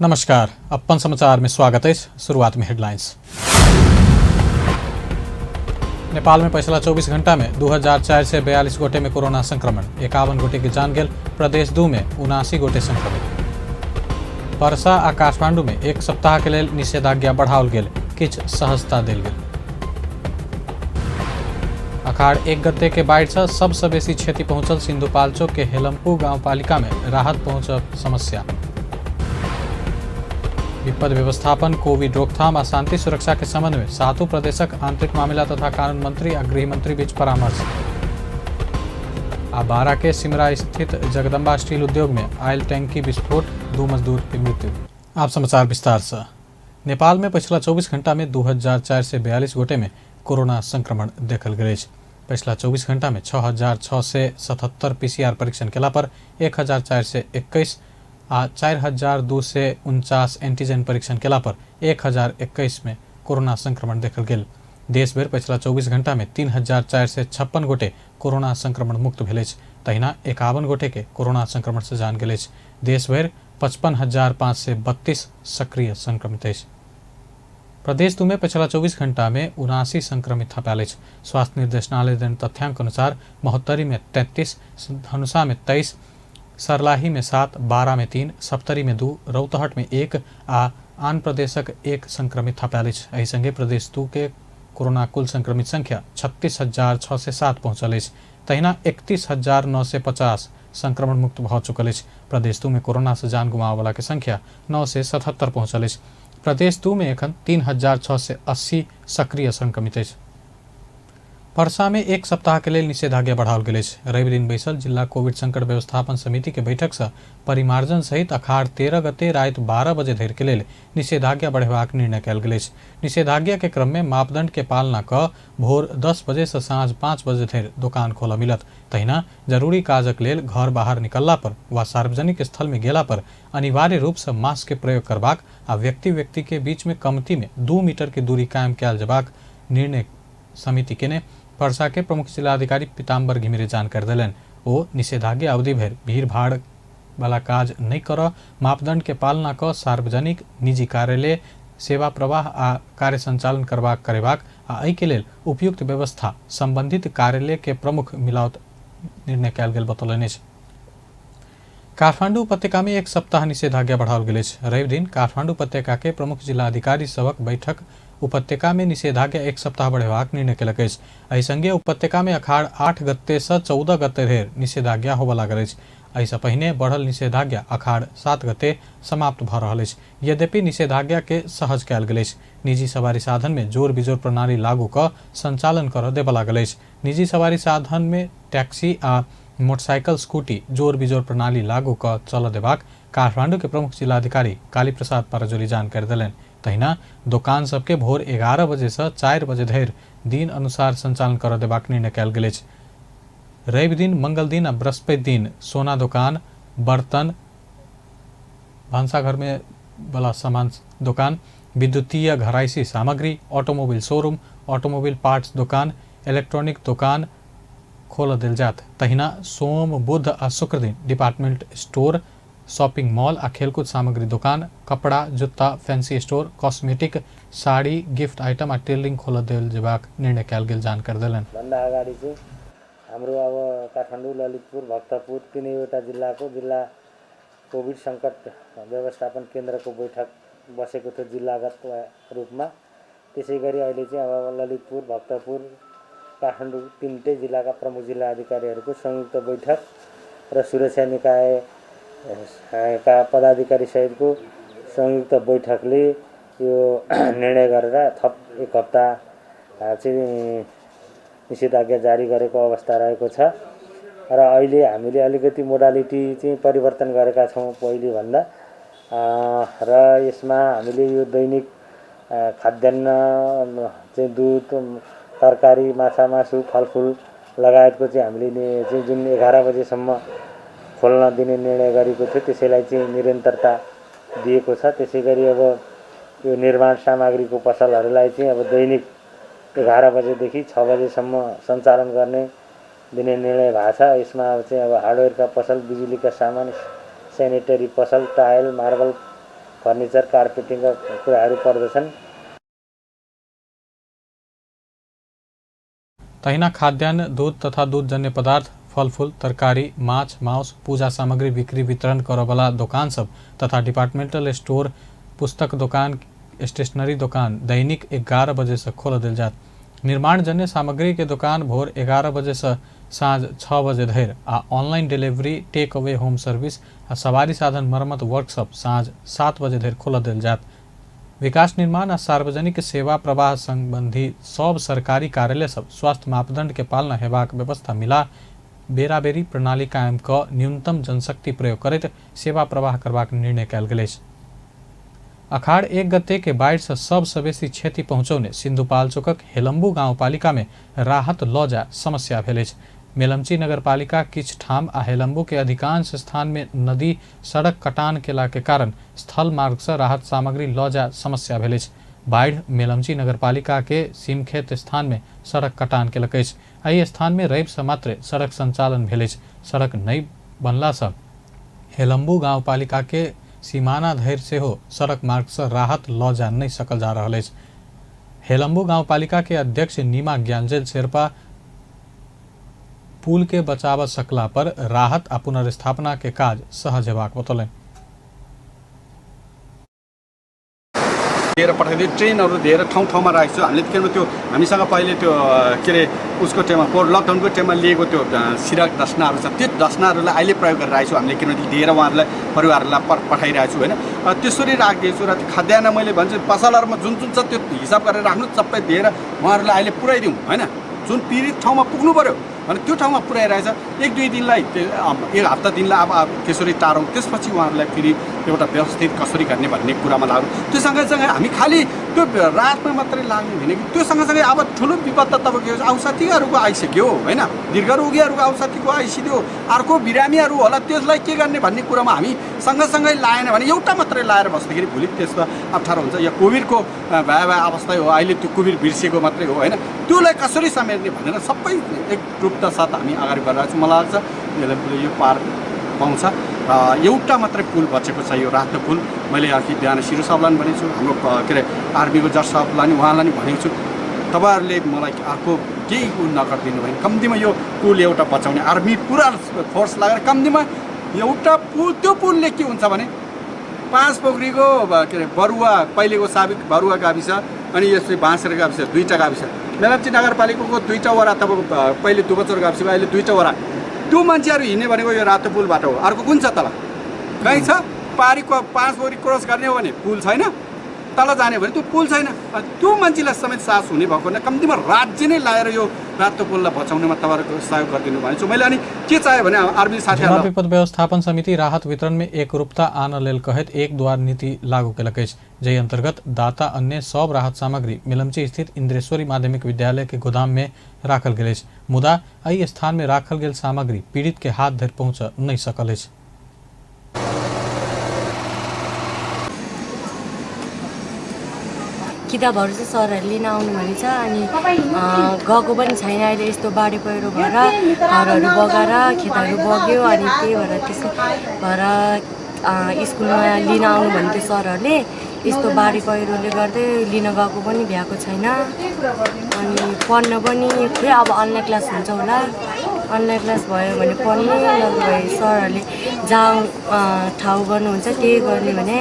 नमस्कार, अपन समाचार में स्वागत है। शुरुआत में हेडलाइंस। नेपाल में पिछला 24 घंटा में 2442 गोटे में कोरोना संक्रमण, 51 गोटे के जान गेल। प्रदेश 2 में 79 गोटे संक्रमित। परसा आ काठमांडू में एक सप्ताह के लेल निषेधाज्ञा बढ़ाओल गेल, किछु सहजता देल गेल। अखाड़ 1 गते के बाढ़ि से सबसे बेसी क्षति पहुंचल सिंधुपाल्चोक के हेलम्पू गांवपालिका में राहत पहुंचब समस्या। विपद व्यवस्थापन, कोविड रोकथाम आ शांति सुरक्षा के संबंध में सातों प्रदेशक आंतरिक मामिला तथा कानून मंत्री आ गृह मंत्री बीच परामर्श। आ बारा के सिमरा स्थित जगदम्बा स्टील उद्योग में आयल टैंकी विस्फोट, 2 मजदूर की मृत्यु। आप समाचार विस्तार से। नेपाल में पिछला 24 घंटा में 2442 गोटे में कोरोना संक्रमण देखल गेल अछि। पिछला 24 घंटा में 6677 पीसीआर परीक्षण केला पर 1421 आ 4249 एंटीजन परीक्षण केला पर 1021 में कोरोना संक्रमण देखल गेल। देश भरि पिछला 24 घंटा में 3456 गोटे कोरोना संक्रमण मुक्त भेल अछि। तहिना 51 गोटे के कोरोना संक्रमण से जान गेल अछि। देश भरि 55,532 सक्रिय संक्रमित अछि। प्रदेश 2 में पिछला 24 घंटा में 79 संक्रमित थपायल अछि। स्वास्थ्य निर्देशनालय देने तथ्यांक अनुसार महोत्तरी में 33, धनुषा में 23, सर्लाही में 7, बारा में 3, सप्तरी में 2, रौतहट में 1 आ आन प्रदेशक 1 संक्रमित थपायल अछि। एहि संगे प्रदेश 2 के कोरोना कुल संक्रमित संख्या 36,607 पहुंचल अछि। तहिना 31,950 संक्रमण मुक्त भऽ चुकल अछि। प्रदेश 2 में कोरोना से जान गुमाबय के संख्या 977 पहुंचल अछि। प्रदेश 2 में एखन 3,680 सक्रिय संक्रमित अछि। परसा में एक सप्ताह के लेल निषेधाज्ञा बढ़ाओल गेल अछि। रवि दिन बैसल जिला कोविड संकट व्यवस्थापन समिति के बैठक से परिमार्जन सहित अखाड़ 13 गते राति 12 बजे धरि के लेल निषेधाज्ञा बढ़ेबाक निर्णय कयल गेल अछि। निषेधाज्ञा के क्रम में मापदंड के पालना क भोर 10 बजे से साँझ 5 बजे धरि दोकान खोलऽ मिलत। तहिना जरूरी काजक लेल घर बाहर निकलला पर वा सार्वजनिक स्थल में गेला पर अनिवार्य रूप से मास्क के प्रयोग करबाक आ व्यक्ति व्यक्ति के बीच में कमती में 2 मीटर के दूरी कायम कयल जेबाक निर्णय समिति केने परसा के प्रमुख जिलाधिकारी पीताम्बर घिमिरे जानकारी देलनि। ओ निषेधाज्ञा अवधि भरि भीड़ भाड़ वाला काज नहि करऽ, मापदंड के पालना कऽ सार्वजनिक निजी कार्यालय सेवा प्रवाह आ कार्य संचालन करबाक करेबाक आ एहि के लेल उपयुक्त व्यवस्था संबंधित कार्यालय के प्रमुख मिलावत निर्णय कयल गेल बतौलनि अछि। काठमांडू उपत्यका में एक सप्ताह निषेधाज्ञा बढ़ाओल गेल अछि। रवि दिन काठमांडू उपत्यका के प्रमुख जिलाधिकारी सभक बैठक उपत्यका में निषेधाज्ञा एक सप्ताह बढ़ेबाक निर्णय केलक अछि। एहि संगे उपत्यका में अखाड़ 8 गते से 14 गते धरि निषेधाज्ञा होबय लागल अछि। एहिसँ पहिने बढ़ल निषेधाज्ञा अखाड़ 7 गते समाप्त भऽ रहल अछि। यद्यपि निषेधाज्ञा के सहज कयल गेल अछि। निजी सवारी साधन में जोर बिजोर प्रणाली लागू कऽ संचालन करऽ देबऽ लागल अछि। निजी सवारी साधन में टैक्सी आ मोटरसाइकिल स्कूटी जोर बिजोर प्रणाली लागू कऽ चलऽ देबाक काठमांडू के प्रमुख जिलाधिकारी काली प्रसाद पराजुली जानकारी देलनि। तहिना दोकान सबके भोर 11 बजे से 4 बजे धरि दिन अनुसार संचालन करऽ देबाक निर्णय कयल गेल अछि। रवि दिन, मंगल दिन आ बृहस्पति दिन सोना दोकान, बर्तन, भानसाघर में वाला सामान दोकान, विद्युतीय घरायसी सामग्री, ऑटोमोबाइल शोरूम, ऑटोमोबाइल पार्ट्स दोकान, इलेक्ट्रॉनिक दोकान खोलऽ देल जायत। तहिना सोम, बुध आ शुक्र दिन डिपार्टमेंट स्टोर, शॉपिंग मॉल आ खेलकूद सामग्री दोकान, कपड़ा, जुत्ता, fancy store, cosmetic, sari, gift item आ टेलरिंग खोलऽ देल जेबाक निर्णय कयल गेल जानकारी देलनि। भन्दा अगाडि चाहिँ हाम्रो अब काठमाडौँ, ललितपुर, भक्तपुर तिनैवटा जिल्लाको जिल्ला कोभिड सङ्कट व्यवस्थापन केन्द्रको बैठक बसेको थियो जिल्लागत रूपमा। त्यसै गरी अहिले चाहिँ अब ललितपुर, भक्तपुर, काठमाडौँ तिनटै जिल्लाका प्रमुख जिल्ला अधिकारीहरूको संयुक्त बैठक र सुरक्षा निकाय का पदाधिकारी सहितको संयुक्त बैठकले यो निर्णय गरेर थप एक हप्ता चाहिँ निषेधाज्ञा जारी गरेको अवस्था रहेको छ। र अहिले हामीले अलिकति मोडालिटी चाहिँ परिवर्तन गरेका छौँ पहिलेभन्दा। र यसमा हामीले यो दैनिक खाद्यान्न चाहिँ दुध, तरकारी, माछा मासु, फलफुल लगायतको चाहिँ हामीले चाहिँ जुन 11 बजेसम्म खोल्न दिने निर्णय गरेको थियो त्यसैलाई चाहिँ निरन्तरता दिएको छ। त्यसै गरी अब यो निर्माण सामग्रीको पसलहरूलाई चाहिँ अब दैनिक 11 बजेदेखि 6 बजेसम्म सञ्चालन गर्ने दिने निर्णय भएको छ। यसमा अब चाहिँ अब हार्डवेयरका पसल, बिजुलीका सामान, सेनिटरी पसल, टाइल, मार्बल, फर्निचर, कार्पेटिङका कुराहरू पर्दछन्। तहिना खाद्यान्न, दूध तथा दूधजन्य पदार्थ, फलफूल, तरकारी, माछ, मांस, पूजा सामग्री बिक्री वितरण करऽवला दोकान सब तथा डिपार्टमेंटल स्टोर, पुस्तक दोकान, स्टेशनरी दोकान दैनिक 11 बजे से खोल देल जायत। निर्माणजन्य सामग्री के दोकान भोर 11 बजे से साँझ 6 बजे धरि आ online delivery, take away home service आ सवारी साधन मरम्मत वर्कशॉप साँझ 7 बजे धरि खोल देल जायत। विकास निर्माण आ सार्वजनिक सेवा प्रवाह संबंधी सब सरकारी कार्यालय सब स्वास्थ्य मापदंड के पालना हेबाक व्यवस्था मिला बेराबेरी प्रणाली कायम क न्यूनतम जनशक्ति प्रयोग करैत सेवा प्रवाह करबाक निर्णय कयल गेल अछि। अखाड़ 1 गते के बाढ़ि से सबसँ बेसी क्षति पहुँचौने सिन्धुपाल्चोकक हेलम्बू गाउँपालिका में राहत लऽ जा समस्या भेल अछि। मेलम्ची नगरपालिका किछु ठाम आ हेलम्बू के अधिकांश स्थान में नदी सड़क कटान केला के कारण स्थल मार्ग से राहत सामग्री लऽ जा समस्या भेल अछि। बाढ़ि मेलम्ची नगरपालिका के सिमखेत स्थान में सड़क कटान केलक अछि। एहि स्थान में रवि से मात्र सड़क संचालन भेल अछि। सड़क नहि बनला से हेलम्बू गाउँपालिका के सीमाना धरि सेहो सड़क मार्ग से राहत लऽ जा नहि सकल जा रहल अछि। हेलम्बू गाउँपालिका के अध्यक्ष नीमा ज्ञानजेल शेर्पा पुल के बचाव सकला पर राहत आ पुनर्स्थापना के काज सहज हेबाक बतौलनि। दिएर पठाइदियो, ट्रेनहरू दिएर ठाउँ ठाउँमा राखेको छु हामीले। किनभने त्यो हामीसँग पहिले त्यो के अरे उसको टाइममा लकडाउनको टाइममा लिएको त्यो सिरक डसनाहरू छ, त्यो डसनाहरूलाई अहिले प्रयोग गरेर राखेको छु हामीले। किनभने दिएर उहाँहरूलाई परिवारहरूलाई पठाइरहेको छु होइन। त्यसरी राखिदिएको छु र त्यो खाद्यान्न मैले भन्छु पसलहरूमा जुन जुन छ त्यो हिसाब गरेर राख्नु, सबै दिएर उहाँहरूलाई अहिले पुऱ्याइदिउँ होइन। जुन पीडित ठाउँमा पुग्नु पऱ्यो भने त्यो ठाउँमा पुऱ्याइरहेछ। 1-2 दिनलाई एक हप्ता दिनलाई अब त्यसरी टारौँ, त्यसपछि उहाँहरूलाई फेरि एउटा व्यवस्थित कसरी गर्ने भन्ने कुरामा लाग्नु। त्यो सँगैसँगै हामी खालि त्यो रातमा मात्रै लाग्ने होइन कि त्यो सँगसँगै अब ठुलो विपद त तपाईँको औषधिहरूको आइसक्यो होइन, दीर्घरोगीहरूको औषधिको आइसिदियो, अर्को बिरामीहरू होला, त्यसलाई के गर्ने भन्ने कुरामा हामी सँगसँगै लाएन भने एउटा मात्रै लाएर बस्दाखेरि भोलि त्यसमा अप्ठ्यारो हुन्छ। या कोभिडको भयावह अवस्थै हो अहिले, त्यो कोभिड बिर्सिएको मात्रै हो होइन, त्योलाई कसरी समेट्ने भनेर सबै एक रूपता साथ हामी अगाडि बढिरहेको छौँ। मलाई लाग्छ यसले यो पार पाउँछ र एउटा मात्रै पुल बचेको छ, यो रातो पुल। मैले अघि बिहान सिरु साहबलाई पनि भनेको छु, हाम्रो के अरे आर्मीको जज साहबलाई पनि उहाँलाई पनि भनेको छु, तपाईँहरूले मलाई अर्को केही उ नगरिदिनु भयो भने कम्तीमा यो पुल एउटा बचाउने, आर्मी पुरा फोर्स लागेर कम्तीमा एउटा पुल, त्यो पुलले के हुन्छ भने पाँच पोखरीको के अरे बरुवा, पहिलेको साबिक बरुवा गाविस अनि यसरी बाँसेर गाविस, दुईवटा गाविस, मेलम्ची नगरपालिकाको दुईवटा वडा, तपाईँको पहिले दुबचर गाविसको अहिले दुईवटा वडा, त्यो मान्छेहरू हिँड्ने भनेको यो रातो पुलबाट हो। अर्को कुन छ तल कहीँ छ? पारीको पाँच पोखरी क्रस गर्ने हो भने पुल छैन, तल जाने भने त्यो पुल छैन। त्यो मान्छेलाई समेत साहस हुने भएको हुनाले कम्तीमा राज्य नै लाएर यो रातो पुललाई बचाउनेमा तपाईँहरूको सहयोग गरिदिनु भनेको छु मैले। अनि के चाह्यो भने आर्मी साथीहरूलाई विपद व्यवस्थापन समिति राहत वितरण में एकरूपता आन लेल कहैत एक द्वार नीति लागू केलक अछि, जाहि अंतर्गत दाता अन्य सब राहत सामग्री मेलम्ची स्थित इंद्रेश्वरी माध्यमिक विद्यालय के गोदाम में राखल गेल अछि। मुदा एहि स्थान में राखल गेल सामग्री पीड़ित के हाथ धरि पहुँच नहि सकल अछि। किताबहरू चाहिँ सरहरूले लिन आउनु भनेछ, अनि गएको पनि छैन अहिले, यस्तो बाढी पहिरो भएर घरहरू बगाएर खेतहरू बग्यो, अनि त्यही भएर त्यसो भएर स्कुलमा लिन आउनु भन्थ्यो सरहरूले। यस्तो बाढी पहिरोले गर्दै लिन गएको पनि भ्याएको छैन, अनि पढ्न पनि खोइ अब अनलाइन क्लास हुन्छ होला, अनलाइन क्लास भयो भने पढ्ने, नभए सरहरूले जहाँ ठाउँ गर्नुहुन्छ त्यही गर्ने भने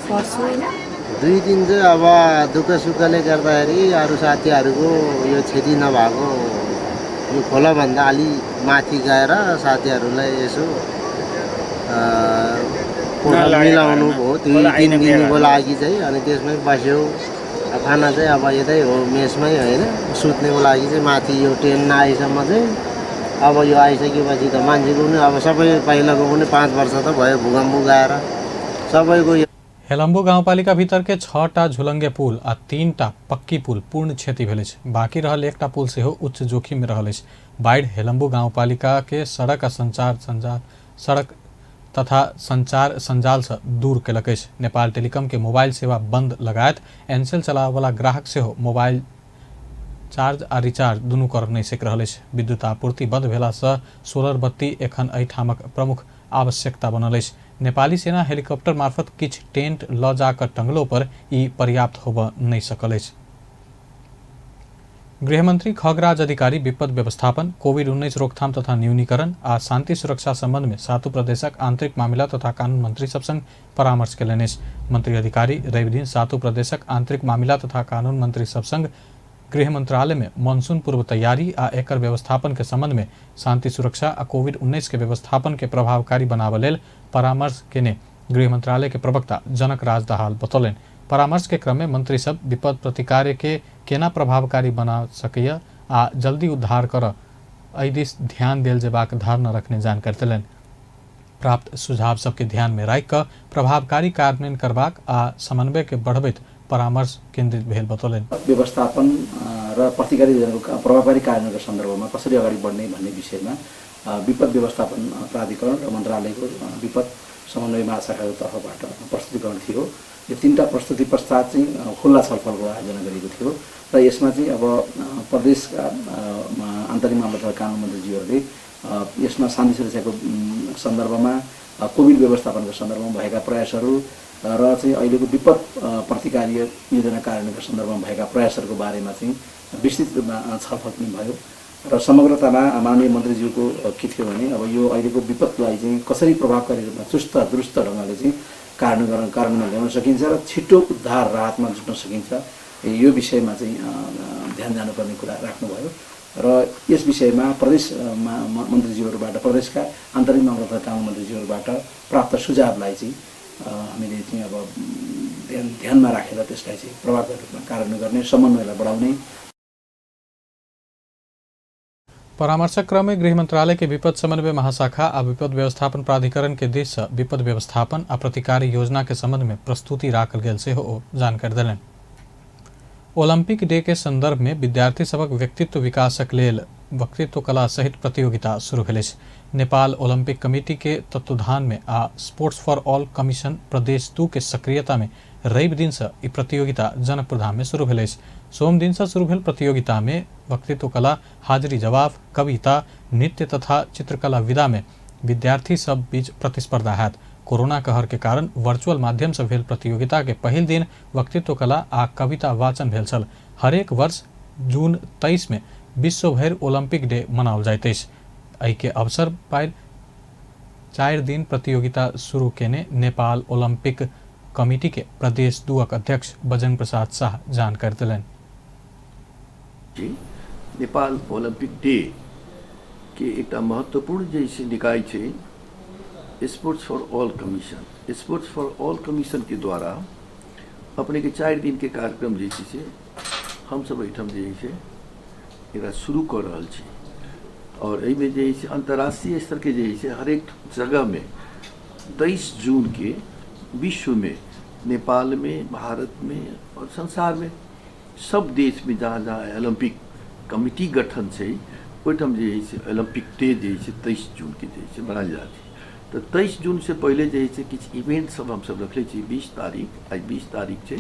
पढ्छु। 2 दिन चाहिँ अब दुःख सुखले गर्दाखेरि अरू साथीहरूको यो क्षति नभएको यो खोलाभन्दा अलि माथि गएर साथीहरूलाई यसो मिलाउनु भयो 2-3 दिनको लागि चाहिँ, अनि त्यसमै बस्यो। खाना चाहिँ अब यतै हो मेसमै होइन, सुत्नेको लागि चाहिँ माथि यो ट्रेन नआएसम्म चाहिँ। अब यो आइसकेपछि त मान्छेको पनि अब सबै पहिलाको पनि 5 वर्ष त भयो भूकम्प गएर सबैको। हेलम्बू गाउँपालिका भीतर के 6टा झुलंगे पुल आ 3टा पक्की पुल पूर्ण क्षति भेल अछि। बाकी रहल 1टा पुल सेहो उच्च जोखिम में रहल अछि। बाढ़ि हेलम्बू गाउँपालिका के सड़क आ सड़क तथा संचार संजाल से दूर केलक अछि। नेपाल टेलीकॉम के मोबाइल सेवा बंद लगायत एनसेल चलाबऽवला ग्राहक सेहो मोबाइल चार्ज आ रिचार्ज दुनू कर नहि सकि रहल अछि। विद्युत आपूर्ति बंद भेला से सोलर बत्ती एखन एहिठामक प्रमुख आवश्यकता बनल अछि। नेपाली सेना हेलीकॉप्टर मार्फत किछु टेंट ल जा कऽ टंगलो पर ई पर्याप्त होबय नहि सकल अछि। गृहमंत्री खगराज अधिकारी विपद व्यवस्थापन, कोविड-19 रोकथाम तथा न्यूनीकरण आ शांति सुरक्षा संबंध मे सातु प्रदेशक आंतरिक मामिला तथा कानून मंत्री सब संग परामर्श केलनि अछि। मंत्री अधिकारी रविदिन सातु प्रदेशक आंतरिक मामिला तथा कानून मंत्री सब संग गृह मंत्रालय मे मानसून पूर्व तैयारी आ एकर व्यवस्थापन के संबंध मे शांति सुरक्षा आ कोविड-19 के व्यवस्थापन के प्रभावकारी बनाबय लेल परामर्श केने गृह मंत्रालय के प्रवक्ता जनक राज दाहाल बतौलनि। परामर्श के क्रम मे मंत्री सब विपद प्रतिकार्य के केना प्रभावकारी बना सकैए आ जल्दी उद्धार करऽ एहि दिस ध्यान देल जेबाक धारणा रखने जानकारी देलनि। प्राप्त सुझाव सबके ध्यान मे राखि कऽ प्रभावकारी कार्यान्वयन करबाक आ समन्वय के बढ़बैत परामर्श केन्द्रित भेल बतौलनि। व्यवस्थापन र प्रतिकारी योजनाको प्रभावकारी कार्यान्वयनको सन्दर्भमा कसरी अगाडि बढ्ने भन्ने विषयमा विपद व्यवस्थापन प्राधिकरण र मन्त्रालयको विपद समन्वय महाशाखाको तर्फबाट प्रस्तुतिकरण थियो। यो तिनवटा प्रस्तुति पश्चात चाहिँ खुल्ला छलफलको आयोजना गरिएको थियो र यसमा चाहिँ अब प्रदेशका आन्तरिक मामला तथा कानुन मन्त्रीज्यूहरूले यसमा शान्ति सुरक्षाको सन्दर्भमा, कोभिड व्यवस्थापनको सन्दर्भमा भएका प्रयासहरू र चाहिँ अहिलेको विपद प्रतिकार्य योजना कार्यान्वयनको सन्दर्भमा भएका प्रयासहरूको बारेमा चाहिँ विस्तृत रूपमा छलफल पनि भयो र समग्रतामा माननीय मन्त्रीज्यूको के थियो भने अब यो अहिलेको विपदलाई चाहिँ कसरी प्रभावकारी रूपमा चुस्त दुरुस्त ढङ्गले चाहिँ कार्यान्वयनमा ल्याउन सकिन्छ र छिटो उद्धार राहतमा जुट्न सकिन्छ, यो विषयमा चाहिँ ध्यान जानुपर्ने कुरा राख्नुभयो र यस विषयमा प्रदेश मन्त्रीज्यूहरूबाट, प्रदेशका आन्तरिक मामला तथा कानुन मन्त्रीज्यूहरूबाट प्राप्त सुझावलाई चाहिँ हामीले चाहिँ अब ध्यानमा राखेर त्यसलाई चाहिँ प्रभावकारी रूपमा कार्यान्वयन गर्ने, समन्वयलाई बढाउने। परामर्शक क्रम में गृह मंत्रालय के विपद समन्वय महाशाखा आ विपद व्यवस्थापन प्राधिकरण के दिस से विपद व्यवस्थापन आ प्रतिकारी योजना के संबंध में प्रस्तुति राखल गेल सेहो ओ जानकारी देलनि। ओलंपिक डे के संदर्भ में विद्यार्थी सभक व्यक्तित्व विकासक लेल वक्तृत्व कला सहित प्रतियोगिता शुरू भेल अछि। नेपाल ओलंपिक कमिटी के तत्वाधान में आ स्पोर्ट्स फॉर ऑल कमीशन प्रदेश 2 के सक्रियता में रवि दिन से ई प्रतियोगिता जनकपुर धाम में शुरू भेल अछि। सोम दिन से शुरू भेल प्रतियोगिता में वक्तृत्व कला, हाजिरी जवाब, कविता, नृत्य तथा चित्रकला विधा में विद्यार्थी सब बीच प्रतिस्पर्धा हैत। कोरोना कहर के कारण वर्चुअल माध्यम से भेल प्रतियोगिता के पहिल दिन वक्तृत्व कला आ कविता वाचन भेल छल। हरेक वर्ष जून 23 में विश्वभरि ओलंपिक डे मनाओल जाइत अछि। एहि के अवसर पाबि 4 दिन प्रतियोगिता शुरू केने नेपाल ओलंपिक कमिटी के प्रदेश 2 अध्यक्ष बजरंग प्रसाद शाह जानकारी देलनि। नेपाल ओलंपिक डे के एकटा महत्वपूर्ण जे छै निकाय छै sports for all commission. Sports for all commission के द्वारा अपने के 4 दिन के कार्यक्रम जे छै से हमसब एहिठाम जे छै एकरा शुरू कऽ रहल छी और एहिमे जे छै अंतर्राष्ट्रीय स्तर के जे छै हरेक जगह में 23 जून के विश्व में, नेपाल में, भारत में और संसार में सब देश में जहाँ जहाँ ओलंपिक कमिटी गठन छै ओहिठाम जे छै ओलंपिक डे जे छै 23 जून के जे छै मनायल जाइ छै। तऽ 23 जून से पहिले जे छै किछु इवेंट सब हमसब रखले छी। 20 तारीख, आइ 20 तारीख छै,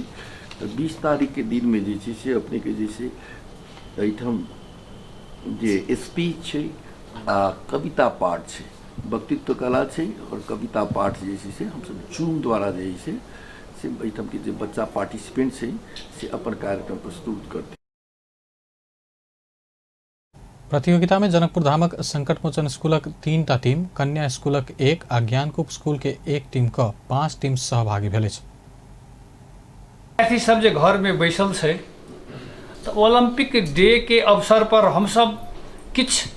तऽ 20 तारीख के दिन में जे छै से अपने के जे छै एहिठाम जे स्पीच छै आ कविता पाठ छै, वक्तृत्व कला छै और कविता पाठ जे छै से हमसब जूम द्वारा जे छै से एहिठाम के जे बच्चा पार्टिसिपेंट छै से अपन कार्यक्रम प्रस्तुत करतै। प्रतियोगिता में जनकपुर धामक संकटमोचन स्कूलक 3टा टीम, कन्या स्कूलक 1 आ ज्ञानकूप स्कूल के 1 टीम क 5 टीम सहभागी भेल अछि। विद्यार्थी सब जे घर में बैसल छै तऽ ओलंपिक डे के अवसर पर हमसब किछु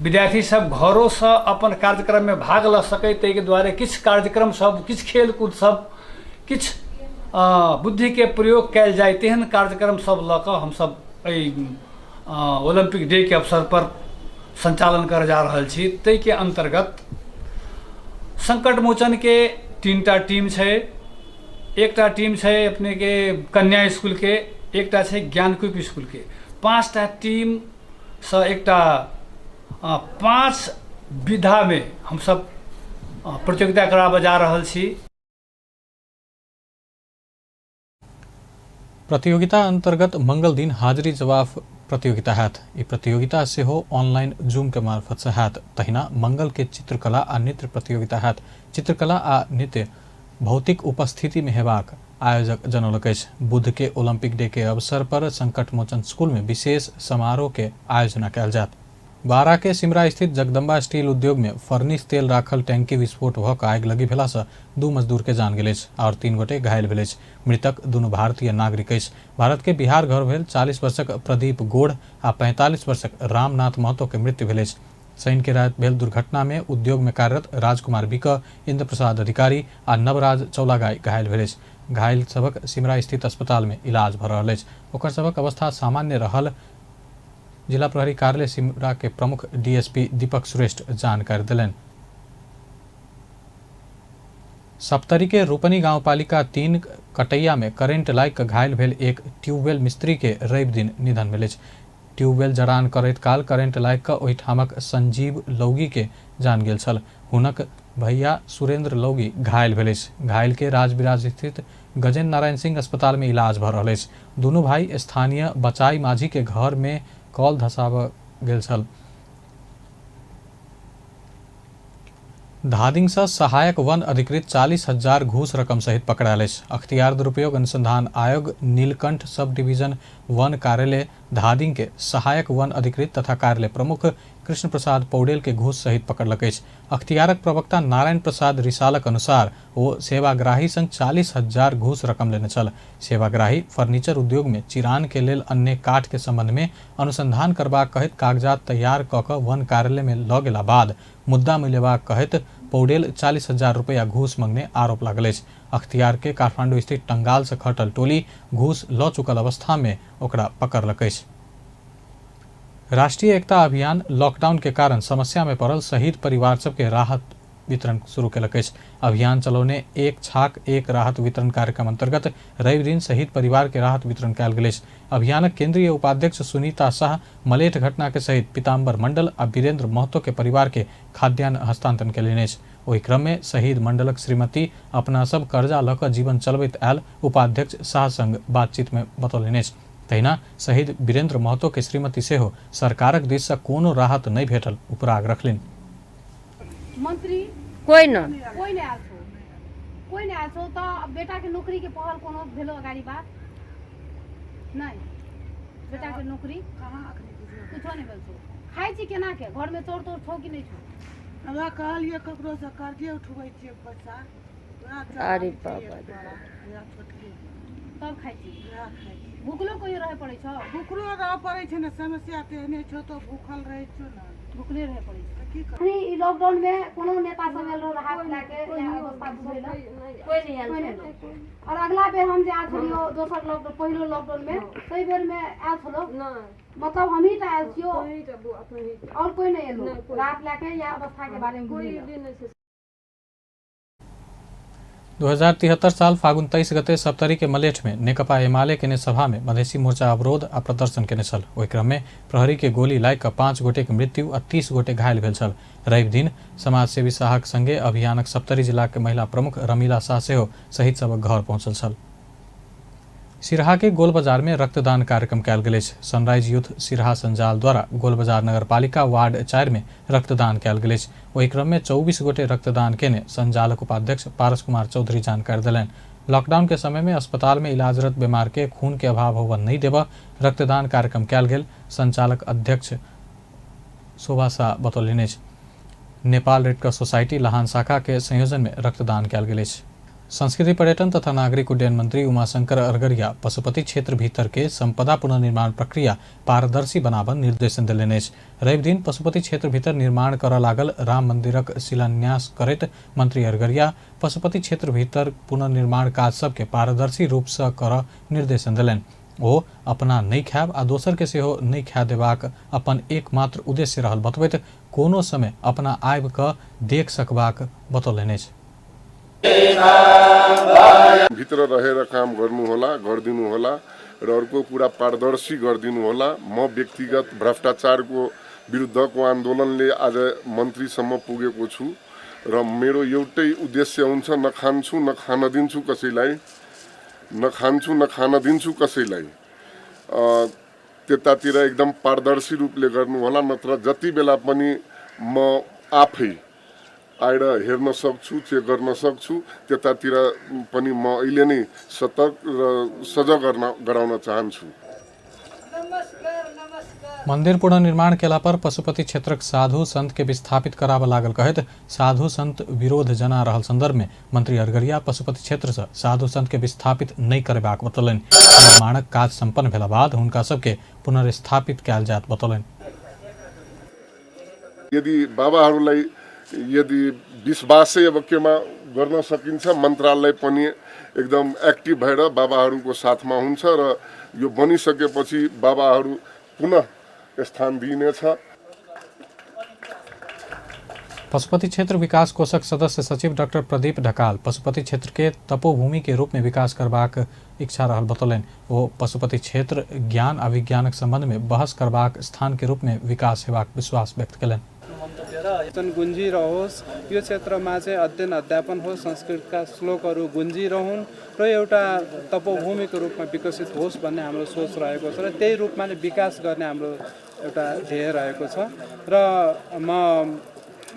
विद्यार्थी सब घरोसँ अपन कार्यक्रममे भाग लऽ सकै ताहिके दुआरे किछु कार्यक्रम सब, किछु खेलकूद सब, किछु बुद्धिके प्रयोग कयल जाय तेहन कार्यक्रम सब लऽ कऽ हमसब एहि ओलम्पिक डेके अवसर पर सञ्चालन करऽ जा रहल छी। ताहिके अन्तर्गत सङ्कट मोचनके 3टा टीम छै, एकटा टीम छै अपनेके कन्या स्कूलके, एकटा छै ज्ञानकूप स्कूलके। 5टा टीमसँ एकटा 5 विधामे हमसब प्रतियोगिता कराबऽ जा रहल छी। प्रतियोगिता अंतर्गत मंगल दिन हाजिरी जवाब प्रतियोगिता हैत। ई प्रतियोगिता सेहो ऑनलाइन जूम के मार्फत से हैत। तहिना मंगल के चित्रकला आ नृत्य प्रतियोगिता हैत। चित्रकला आ नृत्य भौतिक उपस्थिति में हेबाक आयोजक जनौलक अछि। बुध के ओलंपिक डे के अवसर पर संकट मोचन स्कूल में विशेष समारोह के आयोजना कयल जायत। बारा के सिमरा स्थित जगदम्बा स्टील उद्योग में फर्निस तेल राखल टैंकी विस्फोट भऽ कऽ आगि लगी भेला से 2 मजदूर के जान गेल अछि और 3 गोटे घायल भेल अछि। मृतक दुनू भारतीय नागरिक अछि। भारत के बिहार घर भेल 40 वर्षक प्रदीप गोढ़ आ 45 वर्षक रामनाथ महतो के मृत्यु भेल अछि। शनि के राति भेल दुर्घटना में उद्योग में कार्यरत राजकुमार बिक, इंद्र प्रसाद अधिकारी आ नवराज चौलागाई घायल भेल अछि। घायल सभक सिमरा स्थित अस्पताल में इलाज भऽ रहल अछि। ओकर सभक अवस्था सामान्य रहल जिला प्रहरी कार्यालय सिमरा के प्रमुख डीएसपी दीपक श्रेष्ठ जानकारी देलनि। सप्तरी के रूपनी गांवपालिका 3 कटैया में करेंट लागि कऽ घायल भेल एक ट्यूबवेल मिस्त्री के रवि दिन निधन भेल अछि। ट्यूबवेल जड़ान करैत काल करेंट लागि कऽ ओहिठामक संजीव लौगी के जान गेल छल। हुनक भैया सुरेंद्र लौगी घायल भेल अछि। घायल के राजविराज स्थित गजेन्द्र नारायण सिंह अस्पताल में इलाज भऽ रहल अछि। दुनू भाई स्थानीय बचाई माझी के घर में कल धसाबऽ गेल छल। धादिंग से सहायक वन अधिकृत 40,000 घूस रकम सहित पकड़ायल अछि। अख्तियार दुरुपयोग अनुसंधान आयोग नीलकंठ सब डिवीजन वन कार्यालय धादिंग के सहायक वन अधिकृत तथा कार्यालय प्रमुख कृष्ण प्रसाद पौडेल के घूस सहित पकड़लक अछि। अख्तियारक प्रवक्ता नारायण प्रसाद रिसालक अनुसार ओ सेवाग्राही संग 40,000 घूस रकम लेने छल। सेवाग्राही फर्नीचर उद्योग में चिरान के लेल अन्य काठ के संबंध में अनुसंधान करबाक कहैत कागजात तैयार कऽ कऽ वन कार्यालय में लऽ गेला बाद मुद्दा मिलेबाक कहैत पौडेल 40,000 रुपया घूस मंगने आरोप लागल अछि। अख्तियार के काठमांडू स्थित टंगाल से खटल टोली घूस लऽ चुकल अवस्था में ओकरा पकड़लक अछि। राष्ट्रीय एकता अभियान लॉकडाउन के कारण समस्या में पड़ल शहीद परिवार सबके राहत वितरण शुरू केलक अछि। अभियान चलौने एक छाक एक राहत वितरण कार्यक्रम अंतर्गत रवि दिन शहीद परिवार के राहत वितरण कयल गेल अछि। अभियानक केंद्रीय उपाध्यक्ष सुनीता शाह मलेठ घटना के शहीद पीताम्बर मंडल आ वीरेंद्र महतो के परिवार के खाद्यान्न हस्तांतरण केलनि अछि। ओहि क्रम में शहीद मंडलक श्रीमती अपना सब कर्जा लऽ कऽ जीवन चलबैत आयल उपाध्यक्ष शाह संग बातचीत में बतौलनि अछि। तहिना शहीद वीरेंद्र महतो के श्रीमती सेहो सरकारक दिस से कोनो राहत नहि भेटल उपराग रखलनि। मंत्री कोइ न कोइ नहि आयल छौ, कोइ नहि आयल छौ। तऽ बेटा के नौकरी के पहल कोनो भेलो अगाडि बात नहि? बेटा के नौकरी कुछो नहि भेल छौ। खाइ छी केना के? घर में चोर तोर छौ कि नहि छौ? हमरा कहलियै ककरो से कर्जे उठबै छियै पैसा। अरे बाबा रे। तब खाइ छी? वएह खाइ छी। भुखलो कहियो रहै पड़ै छौ? भुखलो रहऽ पड़ै छै ने, समस्या तेहने छौ तऽ भूखल रहै छियौ ने। भुखले रहै पड़ै छै। तऽ की करबै? अखनी ई लॉकडाउन में कोनो नेता सब आयल रहो राहत लए के या अवस्था बुझै लए? कोइ नहि आयल। कोइ नहि एलो। और अगला बेर हम जे आयल छलियौ दोसर लॉकडाउन, पहिलो लॉकडाउन में, ताहि बेर में आयल छलौ? मतलब हमही टा आयल छियौ और कोइ नहि एलो राहत लए के या अवस्था के बारे में बुझै लए? 2073 साल फागुन 23 गते सप्तरी के मलेठ में नेकपा एमाले केने सभा में मधेसी मोर्चा अवरोध आ प्रदर्शन केने छल। ओहि क्रम में प्रहरी के गोली लागि कऽ 5 गोटे के मृत्यु आ 30 गोटे घायल भेल छल। रवि दिन समाजसेवी शाहक संगे अभियानक सप्तरी जिला के महिला प्रमुख रमीला शाह सेहो शहीद सभक घर पहुंचल छल। सिरहा के गोल बाजार में रक्तदान कार्यक्रम कयल गेल अछि। सनराइज यूथ सिरहा संजाल द्वारा गोल बाजार नगरपालिका वार्ड 4 में रक्तदान कयल गेल अछि। ओहि क्रम में 24 गोटे रक्तदान केने संजालक उपाध्यक्ष पारस कुमार चौधरी जानकारी देलनि। लॉकडाउन के समय में अस्पताल में इलाजरत बीमार के खून के अभाव होबऽ नहीं देबऽ रक्तदान कार्यक्रम कयल गेल संचालक अध्यक्ष शोभा शाह बतौलनि अछि। Nepal red cross society Lahan शाखा के संयोजन में रक्तदान कयल गेल अछि। संस्कृति पर्यटन तथा नागरिक उड्डयन मंत्री उमाशंकर अरगरिया पशुपति क्षेत्र भीतर के संपदा पुनर्निर्माण प्रक्रिया पारदर्शी बनाबऽ निर्देशन देलनि अछि। रवि दिन पशुपति क्षेत्र भीतर निर्माण करऽ लागल राम मंदिरक शिलान्यास करैत मंत्री अरगरिया पशुपति क्षेत्र भीतर पुनर्निर्माण काज सबके पारदर्शी रूप से करऽ निर्देशन देलनि। ओ अपना नहि खायब आ दोसर के सेहो नहि खाय देबाक अपन एकमात्र उद्देश्य रहल बतबैत कोनो समय अपना आबि कऽ देख सकबाक बतौलनि अछि। भित्र रहेर काम गर्नुहोला, गरिदिनुहोला र अर्को कुरा पारदर्शी गरिदिनुहोला। म व्यक्तिगत भ्रष्टाचारको विरुद्धको आन्दोलनले आज मन्त्रीसम्म पुगेको छु र मेरो एउटै उद्देश्य हुन्छ, न खान्छु न खान दिन्छु कसैलाई, न खान्छु न खान दिन्छु कसैलाई। त्यतातिर एकदम पारदर्शी रूपले गर्नुहोला, नत्र जति बेला पनि म आफै आएर हेर्न सक्छु, चेक गर्न सक्छु। त्यतातिर पनि म अहिले नै सतर्क र सजग गराउन चाहन्छु। मंदिर पुनर्निर्माण केला पर पशुपति क्षेत्रक साधु संत के विस्थापित कराबऽ लागल कहैत साधु संत विरोध जना रहल संदर्भ में मंत्री अरगरिया पशुपति क्षेत्र से साधु संत के विस्थापित नहीं करेबाक बतौलनि। निर्माणक काज संपन्न भेला बाद हुनका सबके पुनर्स्थापित कयल जायत बतौलनि। यदि बाबाहरूलाई यदि विश्वासै अब केमा गर्न सकिन्छ, मन्त्रालय पनि एकदम एक्टिभ भएर बाबाहरूको साथमा हुन्छ र यो बनिसकेपछि बाबाहरू पुनः स्थान दिइनेछ। पशुपति क्षेत्र विकास कोषक सदस्य सचिव डॉक्टर प्रदीप ढकाल पशुपति क्षेत्र के तपोभूमि के रूप में विकास करबाक इच्छा रहल बतौलनि। ओ पशुपति क्षेत्र ज्ञान आ विज्ञानक संबंध में बहस करबाक स्थान के रूप में विकास हेबाक विश्वास व्यक्त कयलनि। गुन्जिरहोस्, यो क्षेत्रमा चाहिँ अध्ययन अध्यापन होस्, संस्कृतका श्लोकहरू गुन्जिरहुन् र एउटा तपोभूमिको रूपमा विकसित होस् भन्ने हाम्रो सोच रहेको छ र त्यही रूपमा नै विकास गर्ने हाम्रो एउटा ध्येय रहेको छ। र म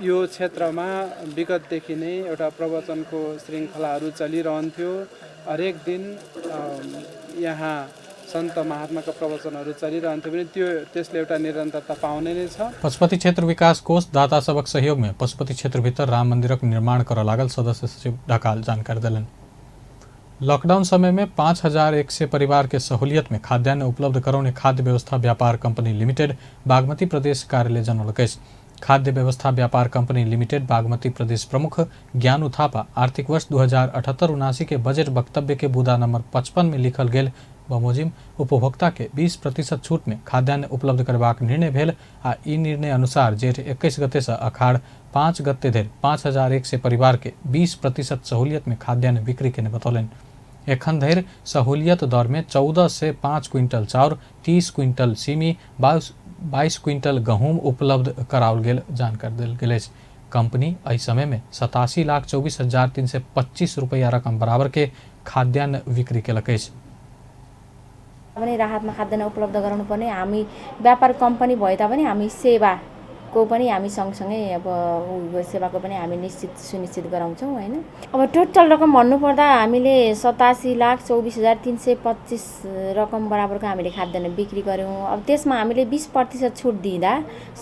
यो क्षेत्रमा विगतदेखि नै एउटा प्रवचनको श्रृङ्खलाहरू चलिरहन्थ्यो। हरेक दिन यहाँ सन्त महात्माका प्रवचनहरू चलिरहन्थ्यो भने त्यो त्यसले एउटा निरन्तरता पाउने नै छ। पशुपति क्षेत्र विकास कोष दाता सबक सहयोग में पशुपति क्षेत्र भीतर राम मंदिरक निर्माण करऽ लागल सदस्य सचिव ढकाल जानकारी देलनि। लॉकडाउन समय में 5100 परिवार के सहूलियत में खाद्यान्न उपलब्ध करौने खाद्य व्यवस्था व्यापार कंपनी लिमिटेड बागमती प्रदेश कार्यालय जनौलक अछि। खाद्य व्यवस्था व्यापार कंपनी लिमिटेड बागमती प्रदेश प्रमुख ज्ञानु थापा आर्थिक वर्ष 2078-79 के बजट वक्तव्य के बुदा नंबर 55 में लिखल गेल बमोजिम उपभोक्ता के 20% छूट में खाद्यान्न उपलब्ध करबाक निर्णय भेल आ ई निर्णय अनुसार जेठ 21 गते से अखाड़ 5 गते धरि 5100 परिवार के 20% सहूलियत में खाद्यान्न बिक्री केने बतौलनि। एखन धरि सहूलियत दर में 14 से 5 क्विंटल चाउर, 30 क्विंटल सीमी, 22 क्विंटल गहूम उपलब्ध कराओल गेल जानकारी देल गेल अछि। कंपनी एहि समय में 87,24,325 रुपया रकम बराबर के खाद्यान्न बिक्री केलक अछि। पनि राहतमा खाद्यान्न उपलब्ध गराउनु पर्ने, हामी व्यापार कम्पनी भए तापनि हामी सेवाको पनि हामी सँगसँगै अब सेवाको पनि हामी निश्चित सुनिश्चित गराउँछौँ होइन। अब टोटल रकम भन्नुपर्दा हामीले 87,24,325 रकम बराबरको हामीले खाद्यान्न बिक्री गऱ्यौँ। अब त्यसमा हामीले 20% छुट दिँदा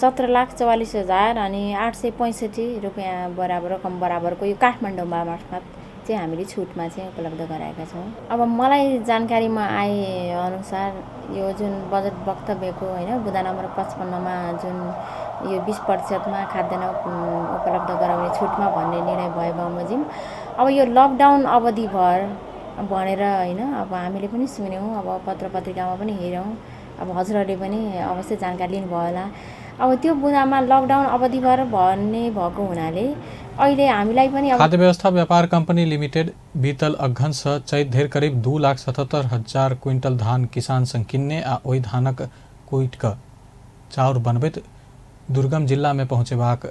17,44,000 अनि 865 रुपियाँ बराबर रकम बराबरको यो काठमाडौँमा मार्फत चाहिँ हामीले छुटमा चाहिँ उपलब्ध गराएका छौँ। अब मलाई जानकारीमा आए अनुसार यो जुन बजेट वक्तव्यको होइन बुदा नम्बर 55मा जुन यो 20%मा खाद्यान्न उपलब्ध गराउने छुटमा भन्ने निर्णय भयो बमोजिम अब यो लकडाउन अवधिभर भनेर होइन अब हामीले पनि सुन्यौँ, अब पत्र पत्रिकामा पनि हेऱ्यौँ, अब हजुरहरूले पनि अवश्य जानकारी लिनुभयो होला। अब त्यो बुदामा लकडाउन अवधिभर भन्ने भएको हुनाले अहिले हामीलाई पनि खाद्य व्यवस्था व्यापार कंपनी लिमिटेड बीतल अघन से चैत धरि करीब 2,77,000 क्विंटल धान किसान संग किनने आ ओहि धानक कुटि कऽ चाउर बनबैत दुर्गम जिला में पहुँचेबाक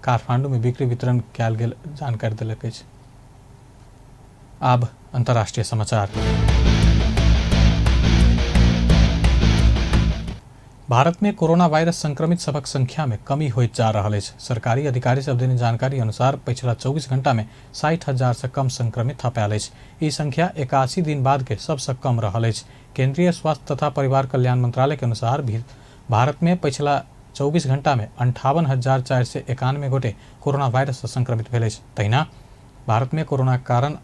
काठमांडू में बिक्री वितरण कयल गेल जानकारी देलक अछि। आब अंतर्राष्ट्रीय समाचार। भारत में कोरोना वायरस संक्रमित सबक संख्या में कमी होइत जा रहल अछि। सरकारी अधिकारी सब देने जानकारी अनुसार पिछला 24 घंटा में 60,000 से कम संक्रमित थपायल अछि। ई संख्या 81 दिन बाद के सबसे कम रहल अछि। केंद्रीय स्वास्थ्य तथा परिवार कल्याण मंत्रालय के अनुसार भारत में पिछला 24 घंटा में 58,491 गोटे कोरोना वायरस से संक्रमित भेल अछि। तहिना भारत में कोरोना के कारण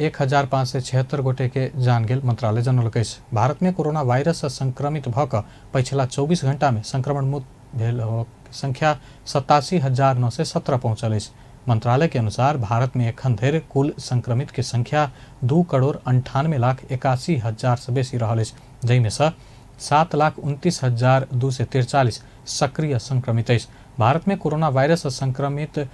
1,576 गोटे के जान गेल मंत्रालय जनौलक अछि। भारत में कोरोना वायरस से संक्रमित भऽ कऽ पछिला 24 घंटा में संक्रमण मुक्त भेल संख्या 87,917 पहुंचल अछि। मंत्रालय के अनुसार भारत में एखन धरि कुल संक्रमित के संख्या 2,98,81,000 से बेसी रहल अछि, जाहिमे सँ 7,29,243 सक्रिय संक्रमित अछि। भारत में कोरोना वायरस से संक्रमित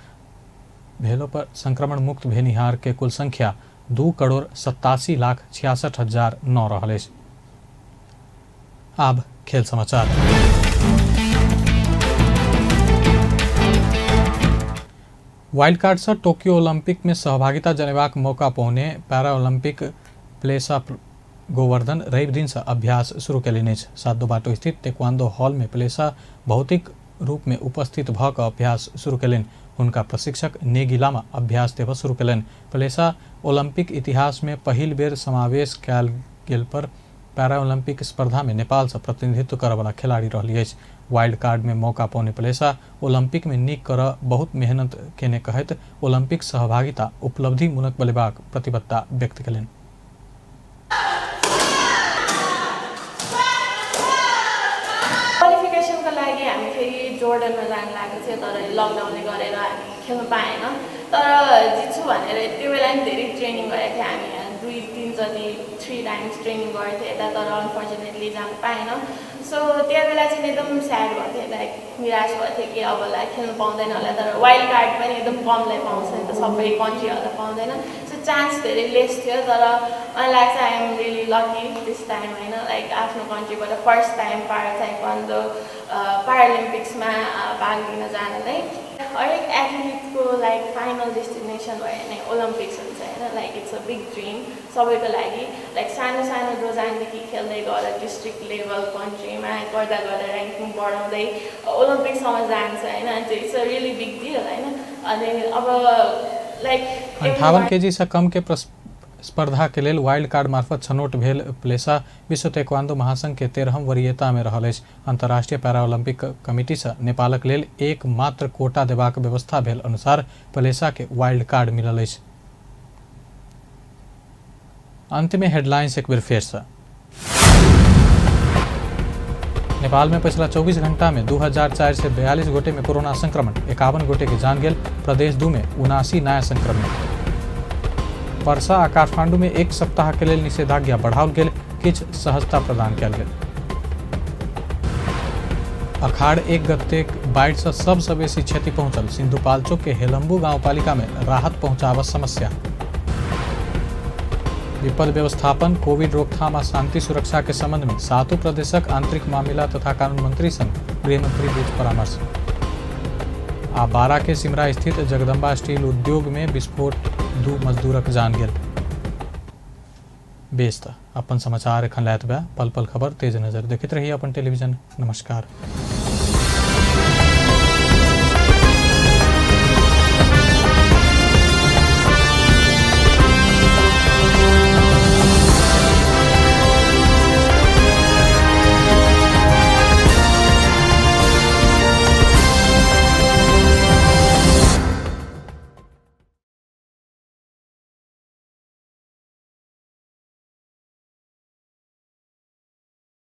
भेलो पर संक्रमण मुक्त भेनिहार के कुल संख्या 2,87,66,009 रहल अछि। आब खेल समाचार। वाइल्ड कार्ड से टोक्यो ओलंपिक में सहभागिता जनेबाक मौका पौने पैरा ओलंपिक प्लेसा गोवर्धन रवि दिनसँ अभ्यास शुरू कयलनि अछि। सातो बाटो स्थित तेक्वांदो हॉल में पलेसा भौतिक रूप में उपस्थित भऽ कऽ अभ्यास शुरू कयलनि। हुनका प्रशिक्षक नेगी लामा अभ्यास देबऽ शुरू कयलनि। पलेसा ओलंपिक इतिहास में पहिल बेर समावेश कयल गेल पर पैराओलंपिक स्पर्धा में नेपाल से प्रतिनिधित्व करऽवला खिलाड़ी रहली अछि। वाइल्ड कार्ड में मौका पौने पलेसा ओलंपिक में नीक करऽ बहुत मेहनत केने कहैत ओलंपिक सहभागिता उपलब्धिमूलक बनेबाक प्रतिबद्धता व्यक्त कयलनि। क्वालिफिकेसनको लागि हामी फेरि जोर्डनमा जान लागेको थियो, तर लकडाउनले गरेर हामी खेल्नु पाएन। तर जित्छु भनेर त्यो बेला पनि धेरै ट्रेनिङ गरेको थियो हामी, 2-3 जति 3 टाइम्स ट्रेनिङ गरेको थियो यता, तर अनफर्चुनेटली जानु पाएन। सो त्यो बेला चाहिँ एकदम स्याड भएको थियो, लाइक निराश भएको थियो कि अब ला खेल्नु पाउँदैन होला। तर वाइल्ड कार्ड पनि एकदम कमलाई पाउँछ नि त, सबै कन्ट्रीहरूलाई पाउँदैन। सो चान्स धेरै लेस थियो, तर मलाई लाग्छ I am really lucky this time होइन। लाइक आफ्नो कन्ट्रीबाट फर्स्ट टाइम पारा ताइक्वान्डो प्यारालिम्पिक्समा भाग लिन जानलाई। हरेक एथलिटको लाइक फाइनल डेस्टिनेसन भयो भने ओलम्पिक्स हुन्छ होइन। Like it's a big dream सबैको लागि। लाइक सानो सानो दोजानदेखि खेल्दै गएर डिस्ट्रिक्ट लेभल कन्ट्रीमा गर्दा गर्दा ऱ्याङ्किङ बढाउँदै ओलम्पिक्ससम्म जान्छ होइन। अनि it's a really big deal होइन। अनि अब लाइक 58 केजी से कम के स्पर्धा के लेल वाइल्ड कार्ड मार्फत छनौट भेल प्लेसा विश्व तेक्वांदो महासंघ के 13म वरीयता में रहल अछि। अंतर्राष्ट्रीय पैराओलंपिक कमिटी से नेपालक लेल एक मात्र कोटा देबाक व्यवस्था भेल अनुसार प्लेसा के वाइल्ड कार्ड मिलल अछि। अंत में हेडलाइंस एक बेर फेर से। नेपाल में पिछला 24 घंटा में 2442 गोटे में कोरोना संक्रमण, 51 गोटे के जान गेल। प्रदेश 2 में 79 नया संक्रमित। परसा आ काठमांडू में 1 सप्ताह के लेल निषेधाज्ञा बढ़ाओल गेल, किछु सहजता प्रदान कयल गेल। अखाड़ 1 गते बाढ़ि से सबसँ बेसी क्षति पहुंचल सिंधुपाल्चोक के हेलम्बू गांवपालिका में राहत पहुंचाबऽ समस्या। विपद व्यवस्थापन, कोविड रोकथाम आ शांति सुरक्षा के संबंध में सातों प्रदेशक आंतरिक मामिला तथा कानून मंत्री संग गृहमंत्री बीच परामर्श। आ बारा के सिमरा स्थित जगदम्बा स्टील उद्योग में विस्फोट, 2 मजदूरक जान गेल। बेस त अपन समाचार एखन लैत बा पल पल खबर तेज नजर देखैत रहिए अपन टेलीविजन। नमस्कार।